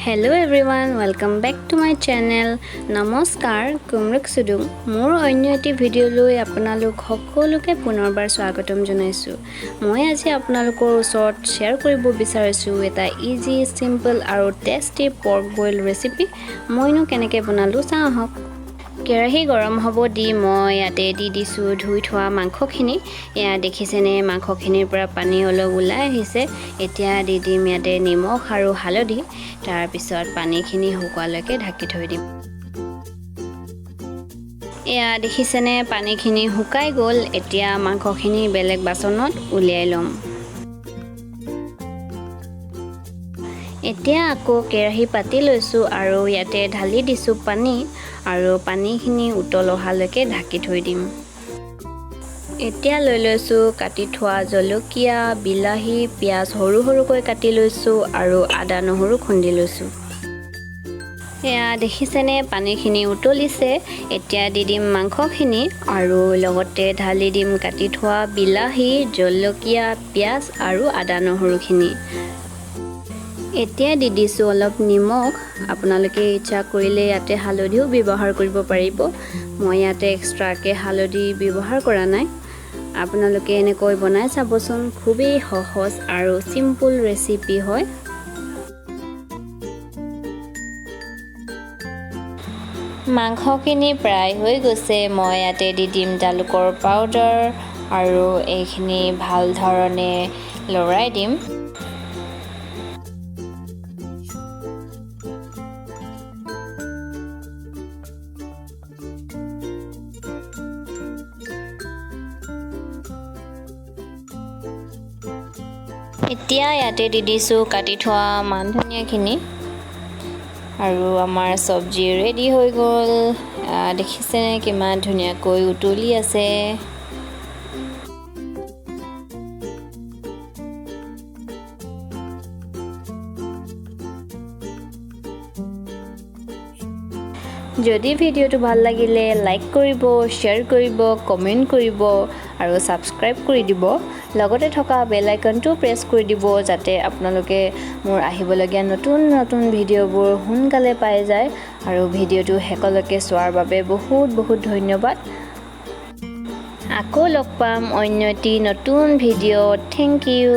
Hello everyone, welcome back to my channel. নমস্কাৰ, কুমৰুক চুডুং। মোৰ অন্য এটি ভিডিঅ'লৈ আপোনালোক সকলোকে পুনৰবাৰ স্বাগতম জনাইছোঁ। মই আজি আপোনালোকৰ ওচৰত শ্বেয়াৰ কৰিব বিচাৰিছোঁ এটা ইজি, চিম্পল আৰু টেষ্টি পৰ্ক বইল ৰেচিপি। মইনো কেনেকৈ বনালোঁ চাওঁ আহক। কেৰাহী গৰম হ'ব দি মই ইয়াতে দি দিছোঁ ধুই থোৱা মাংসখিনি। এয়া দেখিছেনে, মাংসখিনিৰ পৰা পানী অলপ ওলাই আহিছে। এতিয়া দি দিম ইয়াতে নিমখ আৰু হালধি। তাৰপিছত পানীখিনি শুকোৱালৈকে ঢাকি থৈ দিম। এয়া দেখিছেনে, পানীখিনি শুকাই গ'ল। এতিয়া মাংসখিনি বেলেগ বাচনত উলিয়াই ল'ম। এতিয়া আকৌ কেৰাহী পাতি লৈছোঁ আৰু ইয়াতে ঢালি দিছোঁ পানী আৰু পানীখিনি উতল অহালৈকে ঢাকি থৈ দিম। এতিয়া লৈ লৈছোঁ কাটি থোৱা জলকীয়া, বিলাহী, পিঁয়াজ সৰু সৰুকৈ কাটি লৈছোঁ আৰু আদা নহৰু খুন্দি লৈছোঁ। এয়া দেখিছেনে, পানীখিনি উতলিছে। এতিয়া দি দিম মাংসখিনি আৰু লগতে ঢালি দিম কাটি থোৱা বিলাহী, জলকীয়া, পিঁয়াজ আৰু আদা নহৰুখিনি। এতিয়া দি দিছোঁ অলপ নিমখ। আপোনালোকে ইচ্ছা কৰিলে ইয়াতে হালধিও ব্যৱহাৰ কৰিব পাৰিব। মই ইয়াতে এক্সট্ৰাকৈ হালধি ব্যৱহাৰ কৰা নাই। আপোনালোকে এনেকৈ বনাই চাবচোন, খুবেই সহজ আৰু চিম্পল ৰেচিপি হয়। মাংসখিনি প্ৰায় হৈ গৈছে। মই ইয়াতে দি দিম জালুকৰ পাউডাৰ আৰু এইখিনি ভাল ধৰণে লৰাই দিম। এতিয়া ইয়াতে দি দিছোঁ কাটি থোৱা মান ধনিয়াখিনি আৰু আমাৰ চব্জি ৰেডি হৈ গ'ল। দেখিছেনে কিমান ধুনীয়াকৈ উতলি আছে। যদি ভিডিঅ'টো ভাল লাগিলে লাইক কৰিব, শ্বেয়াৰ কৰিব, কমেণ্ট কৰিব আৰু ছাবস্ক্ৰাইব কৰি দিব। লগতে থকা বেল আইকনটো প্ৰেছ কৰি দিব, যাতে আপোনালোকে মোৰ আহিবলগীয়া নতুন নতুন ভিডিঅ'বোৰ সোনকালে পাই যায়। আৰু ভিডিঅ'টো শেষলৈকে চোৱাৰ বাবে বহুত বহুত ধন্যবাদ। আকৌ লগ পাম অন্য এটি নতুন ভিডিঅ'ত। Thank you.